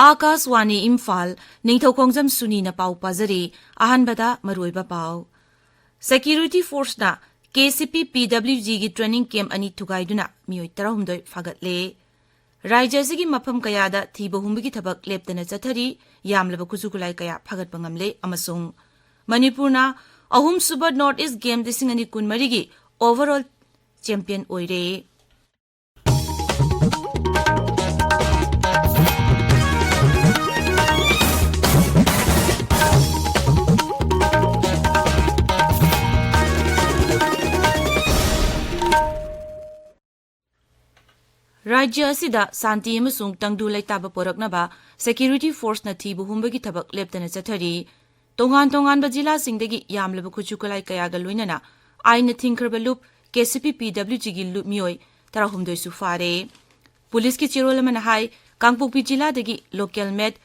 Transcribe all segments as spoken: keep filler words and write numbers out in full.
ꯑꯥꯀꯥꯁꯋꯥꯅꯤ ꯏꯝꯐꯥꯜ, ꯅꯤꯡꯊꯧꯈꯣꯡꯖꯝ ꯁꯨꯅꯤꯅ ꯄꯥꯎ ꯄꯥꯖꯔꯤ꯫ ꯑꯍꯥꯟꯕꯗ ꯃꯔꯨꯑꯣꯏꯕ ꯄꯥꯎ꯫ Security Forceꯅ KCP PWGꯒꯤ training camp ꯑꯅꯤ ꯊꯨꯒꯥꯏꯗꯨꯅ ꯃꯤꯑꯣꯏ ꯇꯔꯥꯍꯨꯝꯗꯣꯏ ꯐꯥꯒꯠꯂꯦ꯫ ꯔꯥꯖ꯭ꯌ ꯑꯁꯤꯒꯤ ꯃꯐꯝ ꯀꯌꯥꯗ ꯊꯤꯕ ꯍꯨꯝꯕꯒꯤ ꯊꯕꯛ ꯂꯦꯞꯇꯅ ꯆꯠꯊꯔꯤ, ꯌꯥꯝꯂꯕ ꯈꯨꯠꯁꯨ ꯈꯨꯠꯂꯥꯏ ꯀꯌꯥ ꯐꯥꯒꯠꯄ ꯉꯝꯂꯦ ꯑꯃꯁꯨꯡ ꯃꯅꯤꯄꯨꯔꯅ ꯑꯍꯨꯝꯁꯨꯕ North East Games ꯂꯤꯁꯤꯡ ꯑꯅꯤ ꯀꯨꯟꯃꯔꯤꯒꯤ overall champion ꯑꯣꯏꯔꯦ꯫ ꯔꯥꯖ꯭ꯌ ꯑꯁꯤꯗ ꯁꯥꯟꯇꯤ ꯑꯃꯁꯨꯡ ꯇꯪꯗꯨ ꯂꯩꯇꯥꯕ ꯄꯣꯔꯛꯅꯕ Security Forceꯅ ꯊꯤꯕ ꯍꯨꯝꯕꯒꯤ ꯊꯕꯛ ꯂꯦꯞꯇꯅ ꯆꯠꯊꯔꯤ꯫ ꯇꯣꯉꯥꯟ ꯇꯣꯉꯥꯟꯕ ꯖꯤꯂꯥꯁꯤꯡꯗꯒꯤ ꯌꯥꯝꯂꯕ ꯈꯨꯠꯁꯨ ꯈꯨꯠꯂꯥꯏ ꯀꯌꯥꯒ ꯂꯣꯏꯅꯅ ꯑꯥꯏꯟꯅ ꯊꯤꯡꯈ꯭ꯔꯕ ꯂꯨꯞ KCP PWGꯒꯤ ꯂꯨꯞ ꯃꯤꯑꯣꯏ ꯇꯔꯥꯍꯨꯝꯗꯣꯏꯁꯨ ꯐꯥꯔꯦ꯫ ꯄꯨꯂꯤꯁꯀꯤ ꯆꯦꯔꯣꯜ ꯑꯃꯅ ꯍꯥꯏ, ꯀꯥꯡꯄꯣꯛꯄꯤ ꯖꯤꯂꯥꯗꯒꯤ local made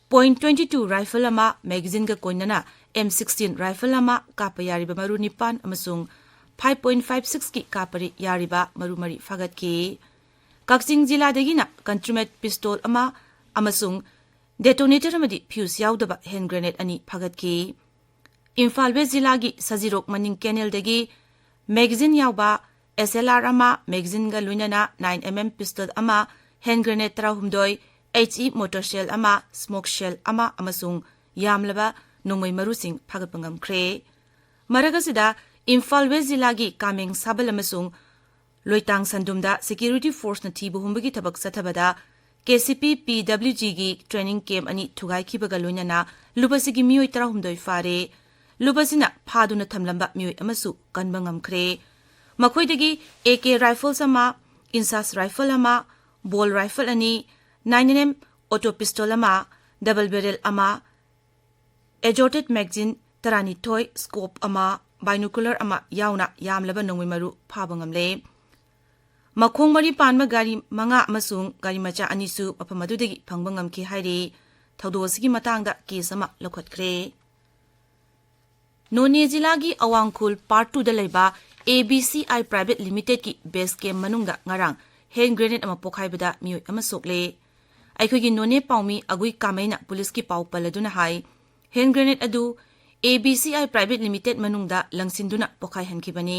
point twenty two rifle ꯑꯃ, magazineꯒ ꯀꯣꯏꯅꯅ M sixteen rifle ꯑꯃ, ꯀꯥꯞꯄ ꯌꯥꯔꯤꯕ ꯃꯔꯨ ꯅꯤꯄꯥꯟ ꯑꯃꯁꯨꯡ five point five sixꯀꯤ ꯀꯥꯞꯄ ꯌꯥꯔꯤꯕ ꯃꯔꯨ ꯃꯔꯤ ꯐꯥꯒꯠꯈꯤ꯫ ꯀꯛꯆꯤꯡ ꯖꯤꯂꯥꯗꯒꯤꯅ country made pistol ꯑꯃ ꯑꯃꯁꯨꯡ detonator ꯑꯃꯗꯤ fuse ꯌꯥꯎꯗꯕ hand grenade ꯑꯅꯤ ꯐꯥꯒꯠꯈꯤ꯫ ꯏꯝꯐꯥꯜ ꯋꯦꯁ ꯖꯤꯂꯥꯒꯤ ꯁꯖꯤꯔꯣꯛ ꯃꯅꯤꯡ ꯀꯦꯅꯦꯜꯗꯒꯤ magazine ꯌꯥꯎꯕ SLR ꯑꯃ, magazineꯒ ꯂꯣꯏꯅꯅ nine MM pistol ꯑꯃ, hand grenade ꯇꯔꯥꯍꯨꯝꯗꯣꯏ, HE mortar shell ꯑꯃ, smoke shell ꯑꯃ ꯑꯃꯁꯨꯡ ꯌꯥꯝꯂꯕ ꯅꯣꯡꯃꯩ ꯃꯔꯨꯁꯤꯡ ꯐꯥꯒꯠꯄ ꯉꯝꯈ꯭ꯔꯦ꯫ ꯃꯔꯛ ꯑꯁꯤꯗ, ꯏꯝꯐꯥꯜ ꯋꯦꯁ ꯖꯤꯂꯥꯒꯤ ꯀꯥꯃꯦꯡ ꯁꯥꯕꯜ ꯑꯃꯁꯨꯡ ꯂꯣꯏꯇꯥꯡ ꯁꯟꯗꯨꯝꯗ Security Forceꯅ ꯊꯤꯕ ꯍꯨꯝꯕꯒꯤ ꯊꯕꯛ ꯆꯠꯊꯕꯗ KCP PWGꯒꯤ training camp ꯑꯅꯤ ꯊꯨꯒꯥꯏꯈꯤꯕꯒ ꯂꯣꯏꯅꯅ ꯂꯨꯞ ꯑꯁꯤꯒꯤ ꯃꯤꯑꯣꯏ ꯇꯔꯥꯍꯨꯝꯗꯣꯏ ꯐꯥꯔꯦ꯫ ꯂꯨꯞ ꯑꯁꯤꯅ ꯐꯥꯗꯨꯅ ꯊꯝꯂꯝꯕ ꯃꯤꯑꯣꯏ ꯑꯃꯁꯨ ꯀꯟꯕ ꯉꯝꯈ꯭ꯔꯦ꯫ ꯃꯈꯣꯏꯗꯒꯤ AK rifles ꯑꯃ, INSAS rifle ꯑꯃ, ball rifle ꯑꯅꯤ, nine MM auto pistol ꯑꯃ, double barrel ꯑꯃ, exhausted magazine ꯇꯔꯥꯅꯤꯊꯣꯏ, scope ꯑꯃ, binocular ꯑꯃ ꯌꯥꯎꯅ ꯌꯥꯝꯂꯕ ꯅꯣꯡꯃꯩ ꯃꯔꯨ ꯐꯥꯕ ꯉꯝꯂꯦ꯫ ꯃꯈꯣꯡ ꯃꯔꯤ ꯄꯥꯟꯕ ꯒꯥꯔꯤ ꯃꯉꯥ ꯑꯃꯁꯨꯡ ꯒꯥꯔꯤ ꯃꯆꯥ ꯑꯅꯤꯁꯨ ꯃꯐꯝ ꯑꯗꯨꯗꯒꯤ ꯐꯪꯕ ꯉꯝꯈꯤ ꯍꯥꯏꯔꯤ꯫ ꯊꯧꯗꯣꯛ ꯑꯁꯤꯒꯤ ꯃꯇꯥꯡꯗ case ꯑꯃ ꯂꯧꯈꯠꯈ꯭ꯔꯦ꯫ ꯅꯣꯅꯦ ꯖꯤꯂꯥꯒꯤ ꯑꯋꯥꯡꯈꯨꯜ Part twoꯗ ꯂꯩꯕ ABCI Private Limitedꯀꯤ base camp ꯃꯅꯨꯡꯗ ꯉꯔꯥꯡ hand grenade ꯑꯃ ꯄꯣꯈꯥꯏꯕꯗ ꯃꯤꯑꯣꯏ ꯑꯃ ꯁꯣꯛꯂꯦ꯫ ꯑꯩꯈꯣꯏꯒꯤ ꯅꯣꯅꯦ ꯄꯥꯎꯃꯤ ꯑꯒꯨꯏ ꯀꯥꯃꯩꯅ ꯄꯨꯂꯤꯁꯀꯤ ꯄꯥꯎ ꯄꯜꯂꯗꯨꯅ ꯍꯥꯏ, ꯍꯦꯟ ꯒ꯭ꯔꯦꯅꯦꯗ ꯑꯗꯨ A B C I private limited ꯃꯅꯨꯡꯗ ꯂꯪꯁꯤꯟꯗꯨꯅ ꯄꯣꯈꯥꯏꯍꯟꯈꯤꯕꯅꯤ꯫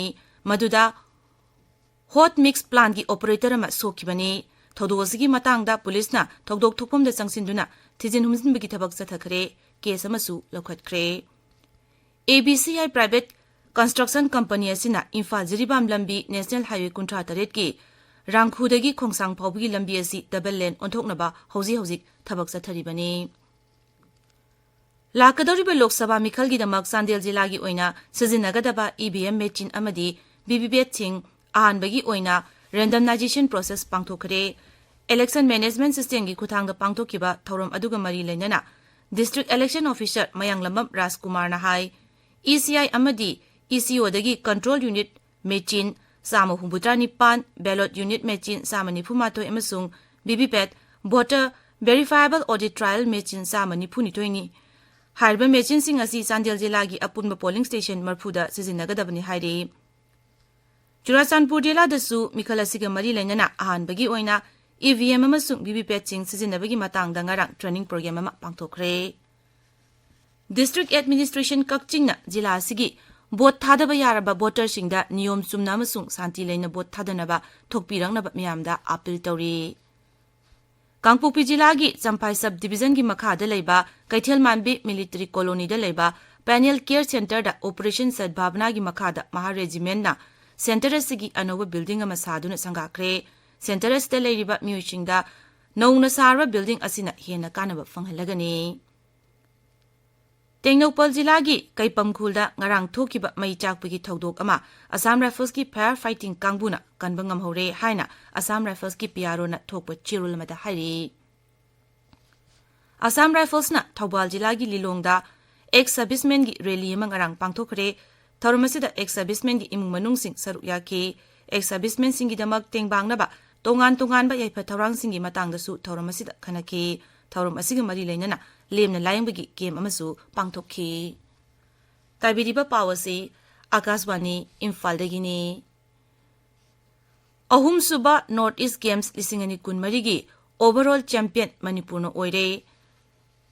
ꯃꯗꯨꯗ ꯍꯣꯠ ꯃꯤꯛꯁ ꯄ꯭ꯂꯥꯟꯒꯤ ꯑꯣꯄꯔꯦꯇꯔ ꯑꯃ ꯁꯣꯛꯈꯤꯕꯅꯤ꯫ ꯊꯧꯗꯣꯛ ꯑꯁꯤꯒꯤ ꯃꯇꯥꯡꯗ ꯄꯨꯂꯤꯁꯅ ꯊꯧꯗꯣꯛ ꯊꯣꯛꯐꯝꯗ ꯆꯪꯁꯤꯟꯗꯨꯅ ꯊꯤꯖꯤꯟ ꯍꯨꯝꯖꯤꯟꯕꯒꯤ ꯊꯕꯛ ꯆꯠꯊꯈ꯭ꯔꯦ꯫ ꯀꯦꯁ ꯑꯃꯁꯨ ꯂꯧꯈꯠꯈ꯭ꯔꯦ꯫ A B C I private construction company ꯑꯁꯤꯅ ꯏꯝꯐꯥꯜ ꯖꯤꯔꯤꯕꯥꯝ ꯂꯝꯕꯤ ꯅꯦꯁꯅꯦꯜ ꯍꯥꯏꯋꯦ ꯀꯨꯟꯊ꯭ꯔꯥ ꯇꯔꯦꯠꯀꯤ ꯔꯥꯡꯈꯨꯗꯒꯤ ꯈꯣꯡꯁꯥꯡ ꯐꯥꯎꯕꯒꯤ ꯂꯝꯕꯤ ꯑꯁꯤ ꯗꯕꯜ ꯂꯦꯟ ꯑꯣꯟꯊꯣꯛꯅꯕ ꯍꯧꯖꯤꯛ ꯍꯧꯖꯤꯛ ꯊꯕꯛ ꯆꯠꯊꯔꯤꯕꯅꯤ꯫ ꯂꯥꯛꯀꯗꯧꯔꯤꯕ ꯂꯣꯛ ꯁꯚꯥ ꯃꯤꯈꯜꯒꯤꯗꯃꯛ ꯆꯥꯟꯗꯦꯜ ꯖꯤꯂꯥꯒꯤ ꯑꯣꯏꯅ ꯁꯤꯖꯤꯟꯅꯒꯗꯕ ꯏ ꯚꯤ ꯑꯦꯝ ꯃꯦꯆꯤꯟ ꯑꯃꯗꯤ ꯚꯤ ꯚꯤ ꯄꯦꯠꯁꯤꯡ ꯑꯍꯥꯟꯕꯒꯤ ꯑꯣꯏꯅ ꯔꯦꯟꯗꯝꯅꯥꯏꯖꯦꯁꯟ ꯄ꯭ꯔꯣꯁꯦꯁ ꯄꯥꯡꯊꯣꯛꯈ꯭ꯔꯦ꯫ ꯏꯂꯦꯛꯁꯟ ꯃꯦꯅꯦꯖꯃꯦꯟꯠ ꯁꯤꯁꯇꯦꯝꯒꯤ ꯈꯨꯠꯊꯥꯡꯗ ꯄꯥꯡꯊꯣꯛꯈꯤꯕ ꯊꯧꯔꯝ ꯑꯗꯨꯒ ꯃꯔꯤ ꯂꯩꯅꯅ ꯗꯤꯁꯇ꯭ꯔꯤꯛ ꯏꯂꯦꯛꯁꯟ ꯑꯣꯐꯤꯁꯔ ꯃꯌꯥꯡꯂꯝꯕꯝ ꯔꯥꯖꯀꯨꯃꯥꯔꯅ ꯍꯥꯏ, ꯏ ꯁꯤ ꯑꯥꯏ ꯑꯃꯗꯤ ꯏ ꯁꯤ ꯑꯣꯗꯒꯤ ꯀꯟꯇ꯭ꯔꯣꯜ ꯌꯨꯅꯤꯠ ꯃꯦꯆꯤꯟ ꯆꯥꯝꯃ ꯍꯨꯝꯐꯨꯇꯔꯥ ꯅꯤꯄꯥꯟ, ꯕꯦꯂꯣꯠ ꯌꯨꯅꯤꯠ ꯃꯦꯆꯤꯟ ꯆꯥꯝꯃ ꯅꯤꯐꯨ ꯃꯥꯊꯣꯏ ꯑꯃꯁꯨꯡ ꯚꯤ ꯚꯤ ꯄꯦꯠ, ꯚꯣꯇꯔ ꯚꯦꯔꯤꯐꯥꯏꯑꯦꯕꯜ ꯑꯣꯗꯤꯠ ꯇ꯭ꯔꯥꯏꯌꯦꯜ ꯃꯦꯆꯤꯟ ꯆꯥꯝꯃ ꯅꯤꯐꯨ ꯅꯤꯊꯣꯏꯅꯤ꯫ ꯍꯥꯏꯔꯤꯕ ꯃꯦꯆꯤꯟꯁꯤꯡ ꯑꯁꯤ ꯆꯥꯟꯗꯦꯜ ꯖꯤꯂꯥꯒꯤ ꯑꯄꯨꯟꯕ ꯄꯣꯂꯤꯡ ꯁ꯭ꯇꯦꯁꯟ ꯃꯔꯤꯐꯨꯗ ꯁꯤꯖꯤꯟꯅꯒꯗꯕꯅꯤ ꯍꯥꯏꯔꯤ꯫ ꯆꯨꯔꯥꯆꯥꯟꯄꯨꯔ ꯖꯤꯂꯥꯗꯁꯨ ꯃꯤꯈꯜ ꯑꯁꯤꯒ ꯃꯔꯤ ꯂꯩꯅꯅ ꯑꯍꯥꯟꯕꯒꯤ ꯑꯣꯏꯅ ꯏ ꯚꯤ ꯑꯦꯝ ꯑꯃꯁꯨꯡ ꯚꯤ ꯚꯤ ꯄꯦꯠꯁꯤꯡ ꯁꯤꯖꯤꯟꯅꯕꯒꯤ ꯃꯇꯥꯡꯗ ꯉꯔꯥꯡ ꯇ꯭ꯔꯦꯅꯤꯡ ꯄ꯭ꯔꯣꯒ꯭ꯔꯥꯝ ꯑꯃ ꯄꯥꯡꯊꯣꯛꯈ꯭ꯔꯦ꯫ ꯗꯤꯁꯇ꯭ꯔꯤꯛ ꯑꯦꯗꯃꯤꯅꯤꯁꯇ꯭ꯔꯦꯁꯟ ꯀꯛꯆꯤꯡꯅ ꯖꯤꯂꯥ ꯑꯁꯤꯒꯤ ꯚꯣꯠ ꯊꯥꯗꯕ ꯌꯥꯔꯕ ꯚꯣꯇꯔꯁꯤꯡꯗ ꯅꯤꯌꯣꯝ ꯆꯨꯝꯅ ꯑꯃꯁꯨꯡ ꯁꯥꯟꯇꯤ ꯂꯩꯅ ꯚꯣꯠ ꯊꯥꯗꯅꯕ ꯊꯣꯛꯄꯤꯔꯛꯅꯕ ꯃꯤꯌꯥꯝꯗ ꯑꯥꯄꯤꯜ ꯇꯧꯔꯤ꯫ ꯀꯥꯡꯄꯣꯛꯄꯤ ꯖꯤꯂꯥꯒꯤ ꯆꯝꯐꯥꯏ ꯁꯕ ꯗꯤꯕꯤꯖꯟꯒꯤ ꯃꯈꯥꯗ ꯂꯩꯕ ꯀꯩꯊꯦꯜꯃꯥꯟꯕꯤ ꯃꯤꯂꯤꯇꯔꯤ ꯀꯣꯂꯣꯅꯤꯗ ꯂꯩꯕ ꯄꯦꯅꯦꯜ ꯀꯦꯌꯔ ꯁꯦꯟꯇꯔꯗ ꯑꯣꯄꯔꯦꯁꯟ ꯁꯗꯚꯥꯕꯅꯥꯒꯤ ꯃꯈꯥꯗ ꯃꯍꯥ ꯔꯦꯖꯤꯃꯦꯟꯠꯅ ꯁꯦꯟꯇꯔ ꯑꯁꯤꯒꯤ ꯑꯅꯧꯕ ꯕꯤꯜꯗꯤꯡ ꯑꯃ ꯁꯥꯗꯨꯅ ꯁꯪꯒꯥꯈ꯭ꯔꯦ꯫ ꯁꯦꯟꯇꯔ ꯑꯁꯤꯗ ꯂꯩꯔꯤꯕ ꯃꯤꯑꯣꯏꯁꯤꯡꯗ ꯅꯧꯅ ꯁꯥꯔꯕ ꯕꯤꯜꯗꯤꯡ ꯑꯁꯤꯅ ꯍꯦꯟꯅ ꯀꯥꯟꯅꯕ ꯐꯪꯍꯜꯂꯒꯅꯤ꯫ ꯇꯦꯡꯅꯧꯄꯜ ꯖꯤꯂꯥꯒꯤ ꯀꯩꯄꯝ ꯈꯨꯜꯗ ꯉꯔꯥꯡ ꯊꯣꯛꯈꯤꯕ ꯃꯩ ꯆꯥꯛꯄꯒꯤ ꯊꯧꯗꯣꯛ ꯑꯃ ꯑꯁꯥꯝ ꯔꯥꯏꯐꯜꯁꯀꯤ ꯐꯥꯌꯔ ꯐꯥꯏꯇꯤꯡ ꯀꯥꯡꯕꯨꯅ ꯀꯟꯕ ꯉꯝꯍꯧꯔꯦ ꯍꯥꯏꯅ ꯑꯁꯥꯝ ꯔꯥꯏꯐꯜꯁꯀꯤ ꯄꯤ ꯑꯥꯔ ꯑꯣꯅ ꯊꯣꯛꯄ ꯆꯦꯔꯣꯜ ꯑꯃꯗ ꯍꯥꯏꯔꯤ꯫ ꯑꯁꯥꯝ ꯔꯥꯏꯐꯜꯁꯅ ꯊꯧꯕꯥꯜ ꯖꯤꯂꯥꯒꯤ ꯂꯤꯂꯣꯡꯗ ꯑꯦꯛꯁ ꯁꯔꯚꯤꯁꯃꯦꯟꯒꯤ ꯔꯦꯂꯤ ꯑꯃ ꯉꯔꯥꯡ ꯄꯥꯡꯊꯣꯛꯈ꯭ꯔꯦ꯫ ꯊꯧꯔꯝ ꯑꯁꯤꯗ ꯑꯦꯛꯁ ꯁꯔꯚꯤꯁꯃꯦꯟꯒꯤ ꯏꯃꯨꯡ ꯃꯅꯨꯡꯁꯤꯡ ꯁꯔꯨꯛ ꯌꯥꯈꯤ꯫ ꯑꯦꯛꯁ ꯁꯔꯚꯤꯁꯃꯦꯟꯁꯤꯡꯒꯤꯗꯃꯛ ꯇꯦꯡꯕꯥꯡꯅꯕ ꯇꯣꯉꯥꯟ ꯇꯣꯉꯥꯟꯕ ꯌꯥꯏꯐ ꯊꯧꯔꯥꯡꯁꯤꯡꯒꯤ ꯃꯇꯥꯡꯗꯁꯨ ꯊꯧꯔꯝ ꯑꯁꯤꯗ ꯈꯟꯅꯈꯤ꯫ ꯊꯧꯔꯝ ꯑꯁꯤꯒ ꯃꯔꯤ ꯂꯩꯅꯅ ꯂꯦꯝꯅ ꯂꯥꯌꯦꯡꯕꯒꯤ ꯀꯦꯝꯞ ꯑꯃꯁꯨ ꯄꯥꯡꯊꯣꯛꯈꯤ꯫ ꯇꯥꯕꯤꯔꯤꯕ ꯄꯥꯎ ꯑꯁꯤ ꯑꯀꯥꯁꯕꯥꯅꯤ ꯏꯝꯐꯥꯜꯗꯒꯤꯅꯤ꯫ ꯑꯍꯨꯝꯁꯨꯕ ꯅꯣꯔꯠ ꯏꯁ ꯒꯦꯝꯁ ꯂꯤꯁꯤꯡ ꯑꯅꯤ ꯀꯨꯟꯃꯔꯤꯒꯤ overall champion ꯃꯅꯤꯄꯨꯔꯅ ꯑꯣꯏꯔꯦ꯫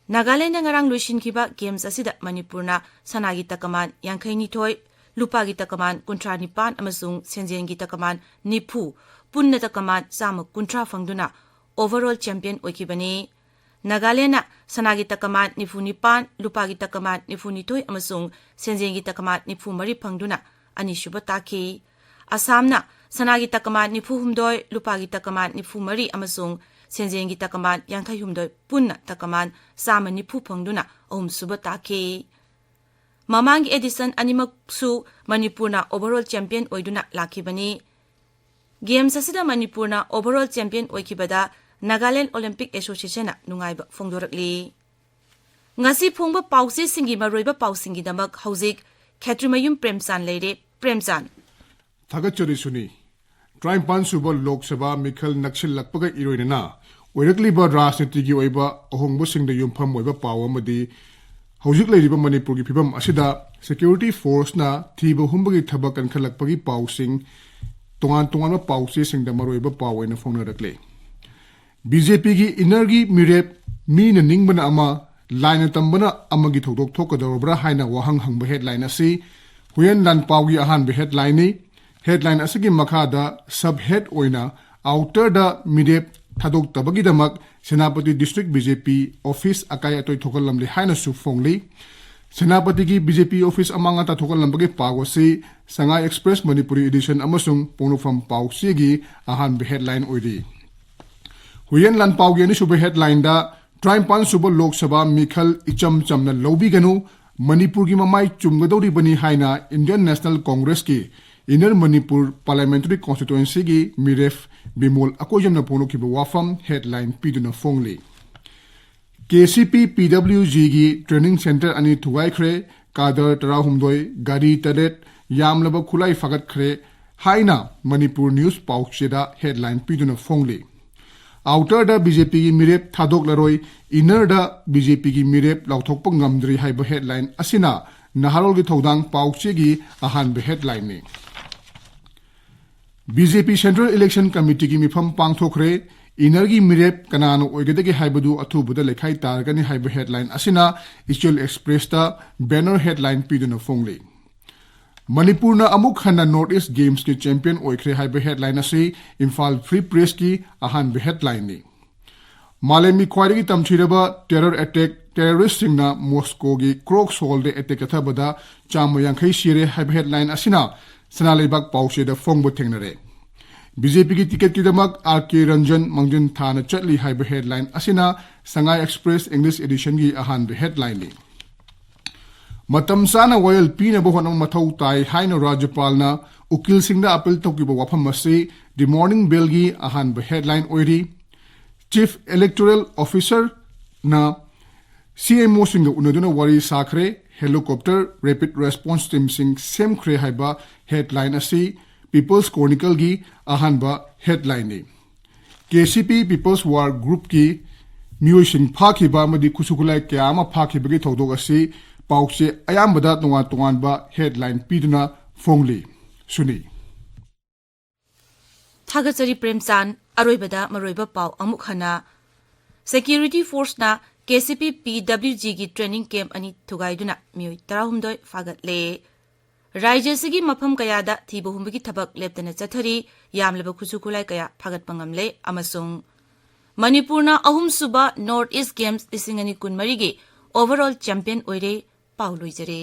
ꯅꯥꯒꯥꯂꯦꯟꯗ ꯉꯔꯥꯡ ꯂꯣꯏꯁꯤꯟꯈꯤꯕ games ꯑꯁꯤꯗ ꯃꯅꯤꯄꯨꯔꯅ ꯁꯅꯥꯒꯤ ꯇꯀꯃꯥꯟ ꯌꯥꯡꯈꯩꯅꯤꯊꯣꯏ, ꯂꯨꯄꯥꯒꯤ ꯇꯀꯃꯥꯟ ꯀꯨꯟꯊ꯭ꯔꯥ ꯅꯤꯄꯥꯟ ꯑꯃꯁꯨꯡ ꯁꯦꯟꯖꯦꯟꯒꯤ ꯇꯀꯃꯥꯟ ꯅꯤꯐꯨ, ꯄꯨꯟꯅ ꯇꯀꯃꯥꯟ ꯆꯥꯝꯃ ꯀꯨꯟꯊ꯭ꯔꯥ ꯐꯪꯗꯨꯅ overall champion ꯑꯣꯏꯈꯤꯕꯅꯤ꯫ ꯅꯥꯒꯥꯂꯦꯟꯗꯅ ꯁꯅꯥꯒꯤ ꯇꯀꯃꯥꯟ ꯅꯤꯐꯨ ꯅꯤꯄꯥꯟ, ꯂꯨꯄꯥꯒꯤ ꯇꯀꯃꯥꯟ ꯅꯤꯐꯨ ꯅꯤꯊꯣꯏ ꯑꯃꯁꯨꯡ ꯁꯦꯟꯖꯦꯟꯒꯤ ꯇꯀꯃꯥꯟ ꯅꯤꯐꯨ ꯃꯔꯤ ꯐꯪꯗꯨꯅ ꯑꯅꯤꯁꯨꯕ ꯇꯥꯈꯤ꯫ ꯑꯁꯥꯝꯅ ꯁꯅꯥꯒꯤ ꯇꯀꯃꯥꯟ ꯅꯤꯐꯨ ꯍꯨꯝꯗꯣꯏ, ꯂꯨꯄꯥꯒꯤ ꯇꯀꯃꯥꯟ ꯅꯤꯐꯨ ꯃꯔꯤ ꯑꯃꯁꯨꯡ ꯁꯦꯟꯖꯦꯟꯒꯤ ꯇꯀꯃꯥꯟ ꯌꯥꯡꯈꯩ ꯍꯨꯝꯗꯣꯏ, ꯄꯨꯟꯅ ꯇꯀꯃꯥꯟ ꯆꯥꯝꯃ ꯅꯤꯐꯨ ꯐꯪꯗꯨꯅ ꯑꯍꯨꯝꯁꯨꯕ ꯇꯥꯈꯤ꯫ ꯃꯃꯥꯡꯒꯤ edition ꯑꯅꯤꯃꯛꯁꯨ ꯃꯅꯤꯄꯨꯔꯅ overall champion ꯑꯣꯏꯗꯨꯅ ꯂꯥꯛꯈꯤꯕꯅꯤ꯫ Games ꯑꯁꯤꯗ ꯃꯅꯤꯄꯨꯔꯅ overall champion ꯑꯣꯏꯈꯤꯕꯗ Nagaland Olympic Associationꯅ ꯅꯨꯡꯉꯥꯏꯕ ꯐꯣꯡꯗꯣꯔꯛꯂꯤ꯫ ꯉꯁꯤ ꯐꯣꯡꯕ ꯄꯥꯎꯆꯦꯁꯤꯡꯒꯤ ꯃꯔꯨꯑꯣꯏꯕ ꯄꯥꯎꯁꯤꯡꯒꯤꯗꯃꯛ ꯍꯧꯖꯤꯛ ꯈꯦꯇ꯭ꯔꯤꯃꯌꯨꯝ ꯄ꯭ꯔꯦꯝꯆꯥꯟ ꯂꯩꯔꯦ꯫ ꯄ꯭ꯔꯦꯝꯆꯥꯟ꯫ ꯊꯥꯒꯠꯆꯔꯤ ꯁꯨꯅꯤ꯫ ꯇꯔꯥꯅꯤꯄꯥꯟ ꯁꯨꯕ ꯂꯣꯛ ꯁꯚꯥ ꯃꯤꯈꯜ ꯅꯛꯁꯤꯜꯂꯛꯄꯒ ꯏꯔꯣꯏꯅꯅ ꯑꯣꯏꯔꯛꯂꯤꯕ ꯔꯥꯖꯅꯤꯇꯤꯒꯤ ꯑꯣꯏꯕ ꯑꯍꯣꯡꯕꯁꯤꯡꯗ ꯌꯨꯝꯐꯝ ꯑꯣꯏꯕ ꯄꯥꯎ ꯑꯃꯗꯤ ꯍꯧꯖꯤꯛ ꯂꯩꯔꯤꯕ ꯃꯅꯤꯄꯨꯔꯒꯤ ꯐꯤꯕꯝ ꯑꯁꯤꯗ security forceꯅ ꯊꯤꯕ ꯍꯨꯝꯕꯒꯤ ꯊꯕꯛ ꯀꯟꯈꯠꯂꯛꯄꯒꯤ ꯄꯥꯎꯁꯤꯡ, ꯇꯣꯉꯥꯟ ꯇꯣꯉꯥꯟꯕ ꯄꯥꯎꯆꯦꯁꯤꯡꯗ ꯃꯔꯨꯑꯣꯏꯕ ꯄꯥꯎ ꯑꯣꯏꯅ ꯐꯣꯡꯅꯔꯛꯂꯦ꯫ ꯕꯤ ꯖꯦ ꯄꯤꯒꯤ innerꯒꯤ ꯃꯤꯔꯦꯞ, ꯃꯤꯅ ꯅꯤꯡꯕꯅ ꯑꯃ, ꯂꯥꯏꯅ ꯇꯝꯕꯅ ꯑꯃꯒꯤ ꯊꯧꯗꯣꯛ ꯊꯣꯛꯀꯗꯧꯔꯕ꯭ꯔꯥ ꯍꯥꯏꯅ ꯋꯥꯍꯪ ꯍꯪꯕ headline ꯑꯁꯤ ꯍꯨꯌꯦꯟ ꯂꯥꯟꯄꯥꯎꯒꯤ ꯑꯍꯥꯟꯕ headlineꯅꯤ꯫ Headline ꯑꯁꯤꯒꯤ ꯃꯈꯥꯗ sub head ꯑꯣꯏꯅ outerꯗ ꯃꯤꯔꯦꯞ ꯊꯥꯗꯣꯛꯇꯕꯒꯤꯗꯃꯛ Senapati district B J P office ꯑꯀꯥꯏ ꯑꯇꯣꯏ ꯊꯣꯛꯍꯜꯂꯝꯂꯦ ꯍꯥꯏꯅꯁꯨ ꯐꯣꯡꯂꯤ꯫ ꯁꯦꯅꯥꯄꯇꯤꯒꯤ B J P office ꯑꯃꯥꯡ ꯑꯇꯥ ꯊꯣꯛꯍꯜꯂꯝꯕꯒꯤ ꯄꯥꯎ ꯑꯁꯤ ꯁꯉꯥꯏ Express ꯃꯅꯤꯄꯨꯔꯤ edition ꯑꯃꯁꯨꯡ ꯄꯣꯛꯅꯐꯝ ꯄꯥꯎꯆꯦꯒꯤ ꯑꯍꯥꯟꯕ headline ꯑꯣꯏꯔꯤ꯫ ꯍꯨꯌꯦꯟ ꯂꯥꯟꯄꯥꯎꯒꯤ ꯑꯅꯤꯁꯨꯕ headlineꯗ ꯇꯔꯥꯅꯤꯄꯥꯟ ꯁꯨꯕ ꯂꯣꯛ ꯁꯚꯥ ꯃꯤꯈꯜ ꯏꯆꯝ ꯆꯝꯅ ꯂꯧꯕꯤꯒꯅꯨ, ꯃꯅꯤꯄꯨꯔꯒꯤ ꯃꯃꯥꯏ ꯆꯨꯝꯒꯗꯧꯔꯤꯕꯅꯤ ꯍꯥꯏꯅ Indian National Congressꯀꯤ Inner Manipur Parliamentary Constituencyꯒꯤ ꯃꯤꯔꯦꯞ ꯕꯤꯃꯣꯜ ꯑꯀꯣꯏꯖꯝꯅ ꯐꯣꯡꯗꯣꯛꯈꯤꯕ ꯋꯥꯐꯝ headline ꯄꯤꯗꯨꯅ ꯐꯣꯡꯂꯤ꯫ K C P P W Gꯒꯤ training centre ꯑꯅꯤ ꯊꯨꯒꯥꯏꯈ꯭ꯔꯦ, ꯀꯥꯗꯔ ꯇꯔꯥꯍꯨꯝꯗꯣꯏ, ꯒꯥꯔꯤ ꯇꯔꯦꯠ, ꯌꯥꯝꯂꯕ ꯈꯨꯠꯂꯥꯏ ꯐꯥꯒꯠꯈ꯭ꯔꯦ ꯍꯥꯏꯅ ꯃꯅꯤꯄꯨꯔ ꯅ꯭ꯌꯨꯁ ꯄꯥꯎꯆꯦꯗ headline ꯄꯤꯗꯨꯅ ꯐꯣꯡꯂꯤ꯫ Outerꯗ B J Pꯒꯤ ꯃꯤꯔꯦꯞ ꯊꯥꯗꯣꯛꯂꯔꯣꯏ, innerꯗ B J Pꯒꯤ ꯃꯤꯔꯦꯞ ꯂꯥꯎꯊꯣꯛꯄ ꯉꯝꯗ꯭ꯔꯤ ꯍꯥꯏꯕ headline ꯑꯁꯤꯅ ꯅꯍꯥꯔꯣꯜꯒꯤ ꯊꯧꯗꯥꯡ ꯄꯥꯎꯆꯦꯒꯤ ꯑꯍꯥꯟꯕ headlineꯅꯤ꯫ B J P Central Election Committeeꯒꯤ ꯃꯤꯐꯝ ꯄꯥꯡꯊꯣꯛꯈ꯭ꯔꯦ꯫ Winnerꯒꯤ ꯃꯤꯔꯦꯞ ꯀꯅꯥꯅ ꯑꯣꯏꯒꯗꯒꯦ ꯍꯥꯏꯕꯗꯨ ꯑꯊꯨꯕꯗ ꯂꯩꯈꯥꯏ ꯇꯥꯔꯒꯅꯤ ꯍꯥꯏꯕ headline ꯑꯁꯤꯅ ꯏꯆꯦꯜ Expressꯇ banner headline ꯄꯤꯗꯨꯅ ꯐꯣꯡꯂꯤ꯫ ꯃꯅꯤꯄꯨꯔꯅ ꯑꯃꯨꯛ ꯍꯟꯅ North East Gamesꯀꯤ champion ꯑꯣꯏꯈ꯭ꯔꯦ ꯍꯥꯏꯕ headline ꯑꯁꯤ ꯏꯝꯐꯥꯜ Free Pressꯀꯤ ꯑꯍꯥꯟꯕ headlineꯅꯤ꯫ ꯃꯥꯂꯦꯝꯒꯤ ꯈ꯭ꯋꯥꯏꯗꯒꯤ ꯇꯝꯊꯤꯔꯕ terror attack, terroristꯁꯤꯡꯅ ꯃꯣꯁꯀꯣꯒꯤ Crocs Hallꯗ attack ꯆꯠꯊꯕꯗ ꯆꯥꯝꯃ ꯌꯥꯡꯈꯩ ꯁꯤꯔꯦ ꯍꯥꯏꯕ headline ꯑꯁꯤꯅ ꯁꯅꯥ ꯂꯩꯕꯥꯛ ꯄꯥꯎꯆꯦꯗ ꯐꯣꯡꯕ ꯊꯦꯡꯅꯔꯦ꯫ BJPꯒꯤ ticketꯀꯤꯗꯃꯛ R K Ranjan ꯃꯥꯡꯖꯤꯟ ꯊꯥꯅ ꯆꯠꯂꯤ ꯍꯥꯏꯕ headline ꯑꯁꯤꯅ Sangai Express English editionꯒꯤ ꯑꯍꯥꯟꯕ headlineꯅꯤ꯫ ꯃꯇꯝ ꯆꯥꯅ ꯋꯥꯌꯦꯜ ꯄꯤꯅꯕ ꯍꯣꯠꯅꯕ ꯃꯊꯧ ꯇꯥꯏ ꯍꯥꯏꯅ ꯔꯥꯖ꯭ꯌꯄꯥꯜꯅ ꯎꯀꯤꯜꯁꯤꯡꯗ appeal ꯇꯧꯈꯤꯕ ꯋꯥꯐꯝ ꯑꯁꯤ The Morning Bellꯒꯤ ꯑꯍꯥꯟꯕ headline ꯑꯣꯏꯔꯤ꯫ Chief Electoral Officerꯅ CMOꯁꯤꯡꯒ ꯎꯅꯗꯨꯅ ꯋꯥꯔꯤ ꯁꯥꯈ꯭ꯔꯦ꯫ Helicopter Rapid Response Teamꯁꯤꯡ ꯁꯦꯝꯈ꯭ꯔꯦ ꯍꯥꯏꯕ headline ꯑꯁꯤ People's Chronicleꯒꯤ ꯑꯍꯥꯟꯕ headlineꯅꯤ꯫ KCP People's War Groupꯀꯤ ꯃꯤꯑꯣꯏꯁꯤꯡ ꯐꯥꯈꯤꯕ ꯑꯃꯗꯤ ꯈꯨꯠꯁꯨ ꯈꯨꯠꯂꯥꯏ ꯀꯌꯥ ꯑꯃ ꯐꯥꯈꯤꯕꯒꯤ ꯊꯧꯗꯣꯛ ꯑꯁꯤ ꯄꯥꯎꯆꯦ ꯑꯌꯥꯝꯕꯗ ꯇꯣꯉꯥꯟ ꯇꯣꯉꯥꯟꯕ headline ꯄꯤꯗꯨꯅ ꯐꯣꯡꯂꯤ꯫ ꯁꯨꯅꯤ꯫ ꯊꯥꯒꯠꯆꯔꯤ ꯄ꯭ꯔꯦꯝꯆꯥꯟ꯫ ꯑꯔꯣꯏꯕꯗ ꯃꯔꯨꯑꯣꯏꯕ ꯄꯥꯎ ꯑꯃꯨꯛ ꯍꯟꯅ꯫ Security Forceꯅ KCP PWGꯒꯤ training camp ꯑꯅꯤ ꯊꯨꯒꯥꯏꯗꯨꯅ ꯃꯤꯑꯣꯏ ꯇꯔꯥꯍꯨꯝꯗꯣꯏ ꯐꯥꯒꯠꯂꯦ꯫ ꯔꯥꯖ꯭ꯌ ꯑꯁꯤꯒꯤ ꯃꯐꯝ ꯀꯌꯥꯗ ꯊꯤꯕ ꯍꯨꯝꯕꯒꯤ ꯊꯕꯛ ꯂꯦꯞꯇꯅ ꯆꯠꯊꯔꯤ, ꯌꯥꯝꯂꯕ ꯈꯨꯠꯁꯨ ꯈꯨꯠꯂꯥꯏ ꯀꯌꯥ ꯐꯥꯒꯠꯄ ꯉꯝꯂꯦ ꯑꯃꯁꯨꯡ ꯃꯅꯤꯄꯨꯔꯅ ꯑꯍꯨꯝꯁꯨꯕ North East Games ꯂꯤꯁꯤꯡ ꯑꯅꯤ ꯀꯨꯟꯃꯔꯤꯒꯤ overall champion ꯑꯣꯏꯔꯦ꯫ ꯄꯥꯎ ꯂꯣꯏꯖꯔꯦ꯫